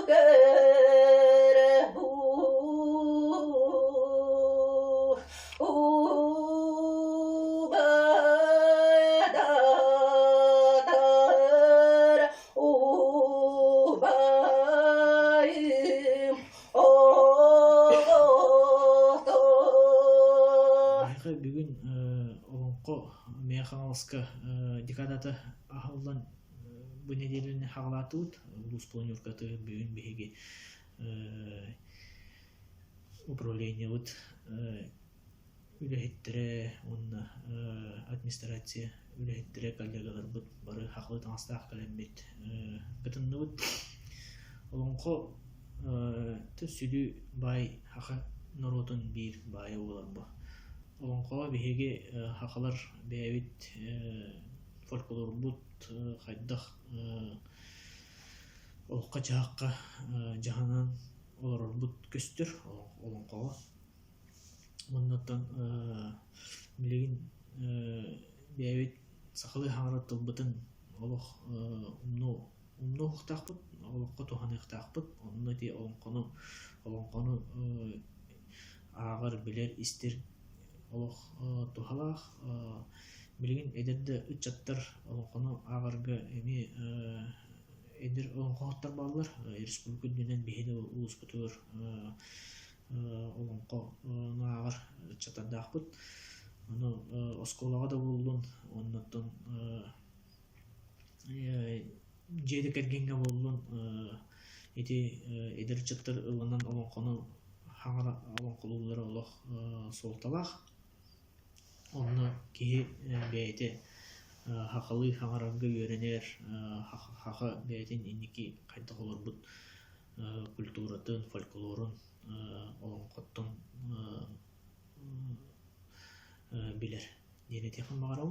Көрө Убайдар, убайым оҕото. Биһиэхэ бүгүн Олоҥхо Мэҥэ Хаҥаласка декадата аһыллан бу нэдиэлэни хаҕалаатыбыт. Улуус планеркатыгар бүгүн биһиги управлениебыт үлэһиттэрэ уонна администрация үлэһиттэрэ коллегаларбыт бары хахылы таҥастаах кэлэммит кытынныбыт. Олоҥхо сүдү баай саха норуотун биир баайа буолар бу. Олоҥхоҕо биһиги сахалар бэйэбит фольклорбут хайдах олоххо-дьаһахха дьаһанан олорорбут көстөр олоҥхоҕо. Уонна оттон билигин бэйэбит сахалыы саҥарар тылбытын олох умнуохтаахпыт, олоххо туһаныахтаахпыт. Онно ити олоҥхону олоҥхону ааҕар, билэр, истэр олох туһалаах. Билигин эдэр да ыччаттар олоҥхону ааҕарга эмиэ эдэр олоҥхоһуттар бааллар. Республика үрдүнэн биһиги улууспутугар олоҥхону ааҕар ыччаттардаахпыт. Ону оскуолаҕа да буоллун, оннуттан дьиэ да кэргэҥҥэ буоллун ити эдэр ыччаттар ылынан олоҥхону хаҥара олоҥхолууллара олох суолталаах. Онно киһи бэйэтэ сахалыы саҥарарга үөрэнэр, саха бэйэтин инники хайдах олорбут культуратын, фольклорун олоҥхоттон билэр диэн этиэхпин баҕарабын.